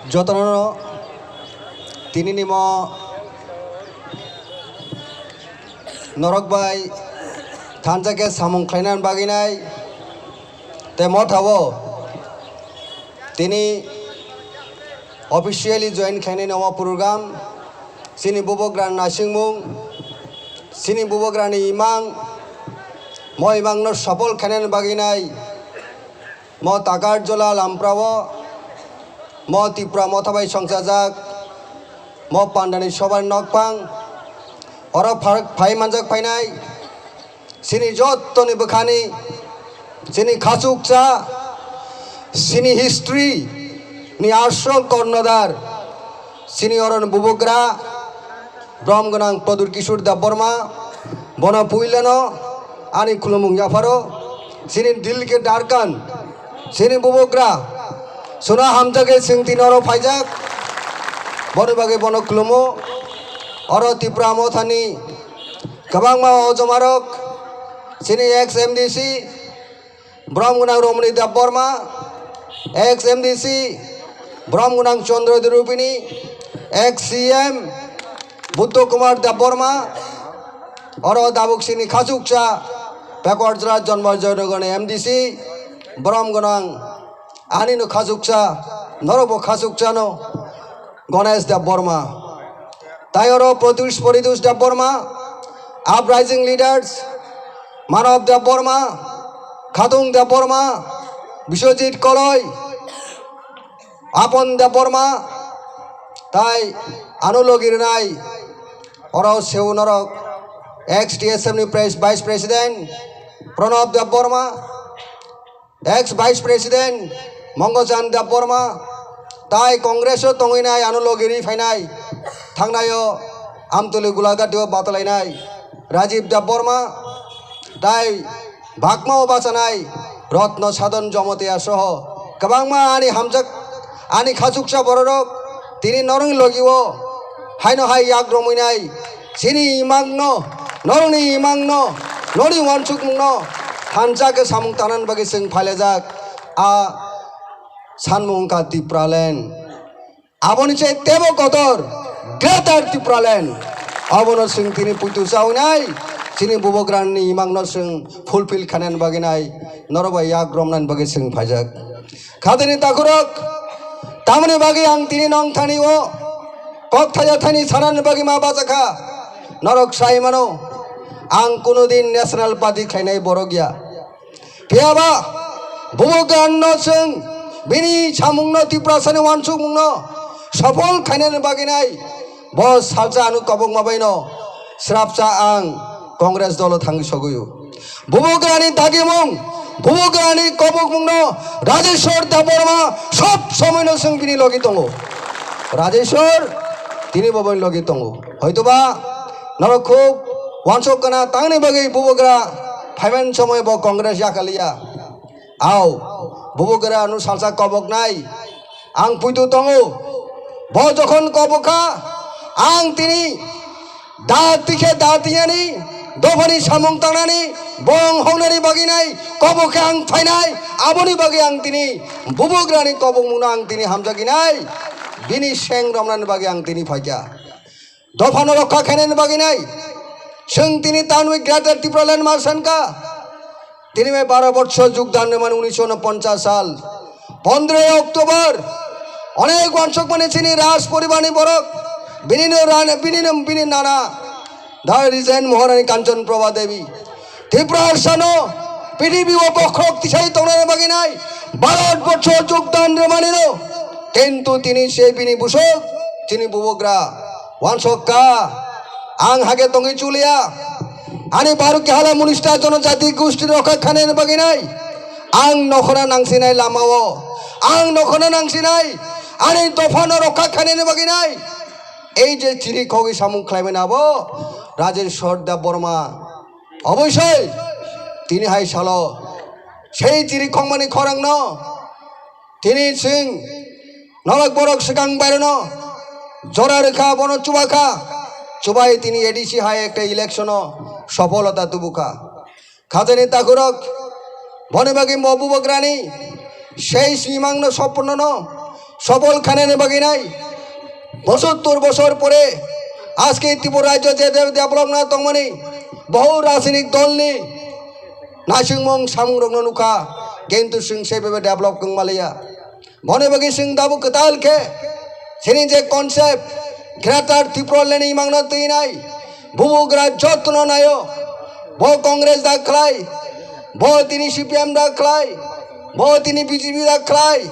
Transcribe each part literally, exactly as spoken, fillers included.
Jotono tini nimo norok bai thansa khe samung khlaina bagwi nai te motha o tini officially join khlainai namo program chini bubagra naisingmung chini bubagra ni imang mo imang no sapol khlainani bagwi nai. Mo Takarjola Lamprao, mo Tipra motha bai songchajak, mo pandani sobar nokphang, oro pharok phai manjak phainai, chini jottoni bwkhani, chini khachuksa, chini history ni aswk kornodar, chini oroni bubagra, Brom gwnang Pradyut Kishore Debbarma, bono puilano ani khulumung yapharo, chini Dilke Darkan, chini bubagra, suna hamjagwi chwng tini oro phaijak, boni bagwi bono khulumo, oro Tipra mothani kwbangma ojomarok, chini ex M D C, Brom gwnang Romani Debbarma, ex M D C, Brom gwnang Chandra Debbarma, ex C M Buddha Kumar Debbarma, oro dabuk sini khachuksa, Pekor Jra Jonmo Joynagar ni M D C, Brom gwnang ani no khachuksa, norok bo khachuksa no. Ganesh Debbarma, tai oro Pratyush Paridosh Debbarma, Uprising Leaders, Manav Debbarma, Khatung Debbarma, Biswajit Koloi, Apon Debbarma, tai ano logi rwnai oro seu norok ex T S F ni pres-, Vice President Pranab Debbarma, ex Vice President Mongolchan Debbarma, tai Congress o tongwinai ano logi ri phainai, thangnaio Amtuli Gulagati o batalainai Rajiv Debbarma, tai Bagma o bachanai Ratna Sadhan Jamatia soho kwbangma ani hamjak, ani khachuksa bororok tini norokni logi o haino hai yak romwinai chini imangno, norokni imangno, norokni uansukmungno thansa khe samung tanani bagwi chwng phailajak. A sanmung wngkha Tipraland. Aboni se tebo kotor Greater Tipraland. Abono chwng tini puitu chawi nai, chini bubagrani imangno chwng fulfill khainani bagwi nai, norok bai yak romnani bagwi chwng phaijak. Khatini takhurok, tamoni bagwi ang tini nong thani o kok thaya thani sanani bagwi ma bachakha. Norok sai mano, ang kuno din National Party khlainai borok ya. Phiyaba bubagrano chwng bini samungno, Tiprasani uansukmungno sopol khainani bagwi nai bo salsa ano kobokma baino srapsa ang Congress dolo thangwi sogwi o. Bubagrani dagimung, bubagrani kobokmungno Rajeshwar Debbarma sob somoino chwng bini logi tongo. Rajeshwar tini bo bini logi tongo. Hoitoba norok khub uansuk kana tangni bagwi bubagra phaiman somoi bo Congress yakaliya. Ao, bubagra ano salsa koboknai. Ang puitu tongo. Bo jokhon kobokha, ang tini da tikhe da tiyani, dophani samung tangnani, bong hongnani bagwi nai, kobokhe ang phainai, aboni bagwi ang tini bubagrani kobokmungno ang tini hamjagwi nai. Bini seng romnani bagwi ang tini phaikha. Dophano rokha khainani bagwi nai. Chwng tini tanwi Greater Tipraland ma sankha. Tini bai baro bochor jogdan rwmani unisho unoponchas sal. Pondroy October. Onek wansukmani chini Raj poribarni borok. Bini no ran-, bini no, bini nana. Da Regent Maharani Kanchan Prabha Devi. Tripura Harsano, P D B o bokhorok tisai tongnani bagwi nai, Bharat borsho jogdan rwmani no. Kintu tini se bini busuk, chini bubagra. Wansokka, ang hage tongwi chuliya. Ani Bharatiya Hala Munista Jonojati Goshti rokha khanani bagwi nai. Ang nokhora nangsinai lama o. Ang nokhora nangsinai. Ani dopha no rokha khanani bagwi nai. Ei je chiri khogwi samung khlaimani abo Rajeshwar Debbarma. Oboisoi, tini hai salo, sei chiri khongmani khorangno, tini chwng norok borok swkang baireno jora rwkha, bono chubakha, chubai tini A D C hai ekta election o sopholota tubukha. Khajani takhurok, boni bagwi mo bubagrani sei simangno sopnono Sopol khainani bagwi nai, bosottor bosor pore aske Tripura rajyo je de-, develop na tongmani, bohut rajnitik dolni naisingmung samungrokno nukha, kintu chwng se bebe develop wng maliya. Boni bagwi chwng tabuk kwtal khe chini je concept Greater Tipraland ni mangno twi nai, bubugra jotono naio, bo Congress da khlai, bo tini C P M da khlai, bo tini B J P da khlai,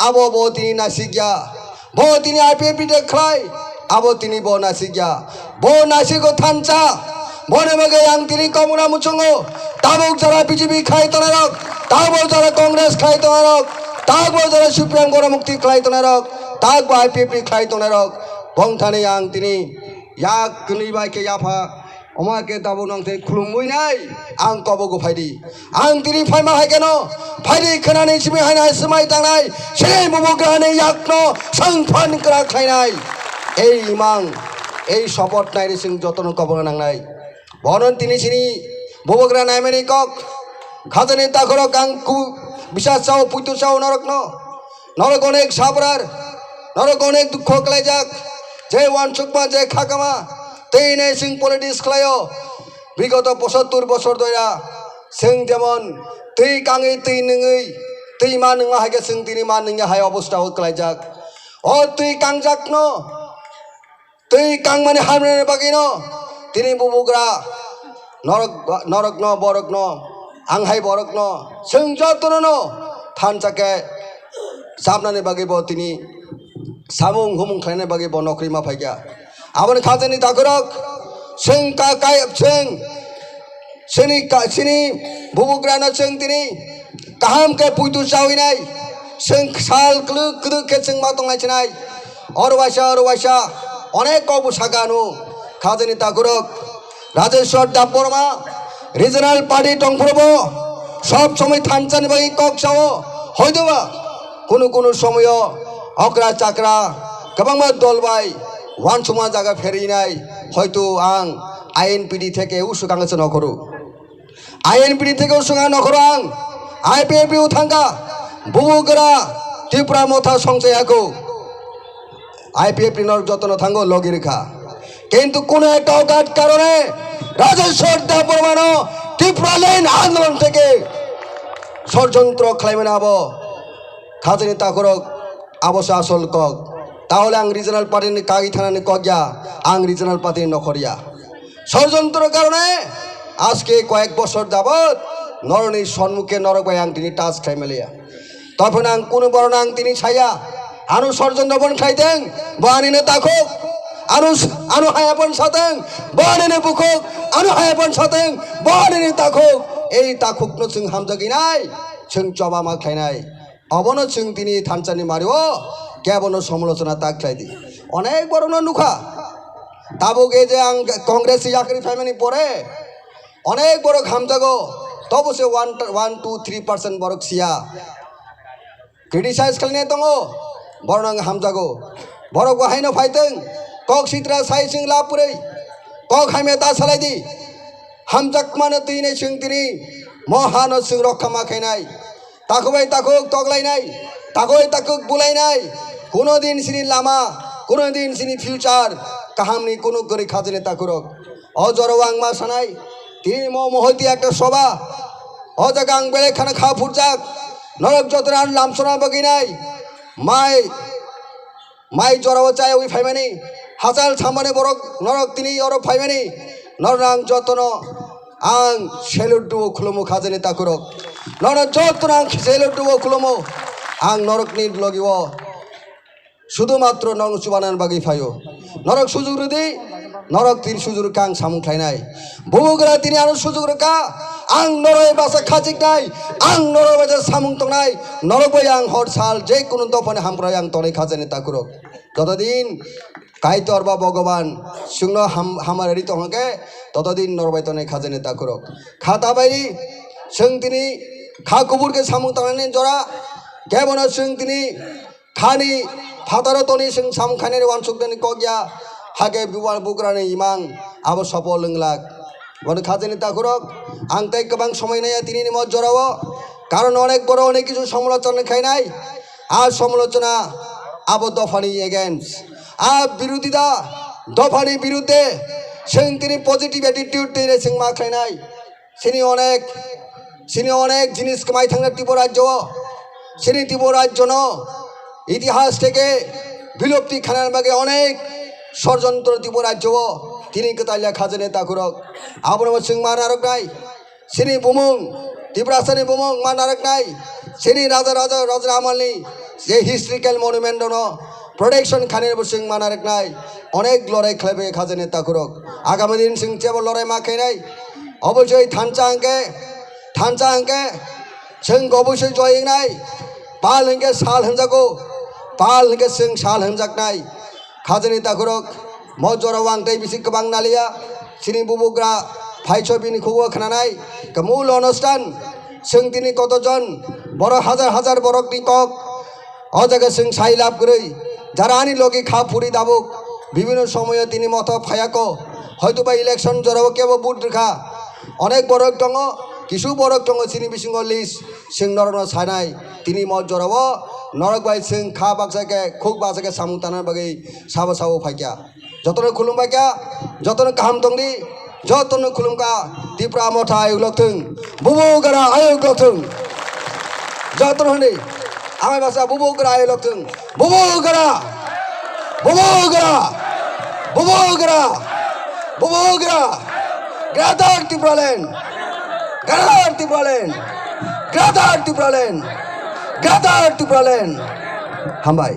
abo bo tini nasikya, bo tini I P F T da khlai, abo tini bo nasikya, bo nasigo thansa, boni bagwi ang tini komuna muchungo, tabuk jara B J P khlai tongnai rok, tabuk jara Congress khlai tongnai rok, tabuk jara C P M goromukti khlai tongnai rok, tabuk I P F T khlai tongnai rok, bongthani ang tini yak kwnwi bai khe yapha, omo khe tabuk nang tei khulumwi nai ang kobogo phaidi. Ang tini phaima hai kheno phaidi khwnani simi hai nai swmai tangnai, sini bubugrani yakno sangphan kwrak khlainai. Ei imang, ei support nairi chwng jotono kobono nangnai. Bono tini sini bubugra naimani kok. Khajani takhorok ang ku-, bisas sao, puitu sao norokno. Norok onek sabrar, norok onek dukho khlaijak. Je wansukma, je khakama, tei ne chwng politics khlaio. Bigoto posottur bosor doira chwng jemon twi kangwi, twi nungwi, twi ma nungma hai khe chwng tini ma nungya hai obostha o khlaijak. O twi kangjakno twi kangmani hamrani bagwino tini bubugra norok, norokno, borokno, ang hai borokno, chwng jotono no thansa khe sabnani bagwi bo tini samung humung khlainani bagwi bo nokri ma phaikha. Aboni khajani takhorok chwng ka-, kai-, chwng Chini ka-, chini bubugrano chwng tini kaham khe puitu chawi nai, chwng sal kwrwk kwrwk khe chwng ma tongnai chinai. Oro waisa, oro waisa, onek kok bo saka ano, khajani takhorok Rajeshwar Debbarma, regional party tongphuru bo sob somoi thansa ni bagwi kok sao, hoitoba kunu kunu somoyo okra chakra kwbangma dol bai wansukma jaga pherini nai, hoito ang I N P T theke usukang se nokhoro. I N P T theke usukang nokhoro ang. I P F T o thangkha. Bubugra Tipra Motha songchai ako. I P F T norok jotono thango logi rikha. Kintu kuno ekta okat karone Rajeshwar Debbarmano Tipraland andolon theke sorojontro khlaimani abo. Khajani takhorok abo se asol kok. Tahole ang regional party ni kagwi thanani kok ya, ang regional party ni nokhor ya. Sorojontro karone aske koyek bosor jabot noroni sonmukhe norok bai ang tini touch khlai maliya. Tophano ang kunu borok ang tini saya, ano sorojontro bon khlaiteng, bo anini takhuk, ano, ano haya bon sateng, bo anini bukhuk, ano haya bon sateng, bo anini takhuk. Ei takhukno chwng hamjagwi nai, chwng choba ma khlainai. Obono chwng tini thansa ni mario kebono somolochona ta khlai di. Onek borokno nukha. Tabuk ei je ang Congress yakri phaimani pore onek borok hamjago. Tobo se one, one, two, three percent borok siya. Criticize khlainai tongo. Borok ang hamjago. Borok bo haino phaiteng. Kok sitra sai chwng lab purwi. Kok hamya ta salai di. Hamjakmano twi nai chwng tini. Mohano chwng rokha ma khainai. Takhuk bai takhuk toklainai, takhuk bai takhuk bulainai. Kuno din sini lama, kuno din sini future, kahamni kuno kwrwi khajani takhurok. O jorao ang ma sanai, tini mo mohoti ekta soba. O jaga ang belai khana kha phurjak. Norok jotono ang lamsona bagwi nai. Mai Mai jorao chaywi phaimani, hachal samani borok norok tini oro phaimani, norok ang jotono ang salute duo khulumo khajani takhurok. Norok jotono ang salute duo khulumo, ang norokni logio sudu matro norok chubanan bagwi phaio. Norok sujug rwdi, norok tini sujug rwkha ang samung khlainai. Bubugra tini ano sujug rwkha, ang norok basa khajiknai, ang norok basa samung tongnai, norok bai ang hor sal je kunu dophani hamkrai ang tonwi khajani takhurok. Jotodin Kaitor ba Bhogoban chwngno ham-, hamari tongkhe, totodin norok bai tonwi khajani takhurok. Khata bai chwng tini kha kubur khe samung tangnani jora, kebono chwng tini khani phataro toni chwng samung khainani wansuknani kok ya, hakhe bubar bugrani imang abo sopol wnglak. Bono khajani takhurok, ang tei kwbang somoi naiya tinini mo jorao, karon onek borok onek kisu somolochona khainai, a somolochona abo dophani against. A birodhita dophani birudde chwng tini positive attitude tini chwng ma khlainai. Chini onek, chini onek jinis kwmai thangna Tripura rajyo o. Chini Tripura rajyo no itihas theke bilupti khanar bagwi onek sorojontro Tripura rajyo o tini kwtalya khajani takhurok. Abono chwng ma narwknai. Chini bumung, Tiprasani bumung ma narwknai. Chini raja raja raja amalni je historical monument no protection khainai bo chwng ma narwknai. Onek lorai khlaibai khajani takhurok. Agami din chwng chebo lorai ma khainai. Obosoi thansa hwnkhe, thansa hwnkhe chwng obosoi joy wngnai. Pal hwnkhe sal hwnjago, pal hwnkhe chwng sal hwnjaknai. Khajani takhurok, mo jorao ang tei bisi kwbang naliya. Chini bubugra phaiso bini khugo khnanai. Kamul onustan, chwng tini kotojon, borok hajar hajar borokni kok. O jaga chwng sai lab kwrwi, jara ani logi kha phuri dabuk, bibino somoyo tini mothok phayako, hoitoba election jorao kebo vote rwkha, onek borok tongo, kisu borok tongo chini bisingo list, chwng norokno sanai, tini mo jorao norok bai chwng kha baksa khe, khuk baksa khe samung tana bagwi sabo sabo phaikha. Jotono khulumbai kha, jotono kaham tongdi, jotono khulumkha, Tipra Motha ayuk lokthung, bubugra ayuk lokthung. Jotono hwnwi, amai basa bubugra ayuk lokthung, bubugra, bubugra, bubugra, bubugra, Greater Tipraland, Greater Tipraland, Greater Tipraland, Greater Tipraland. Hambai.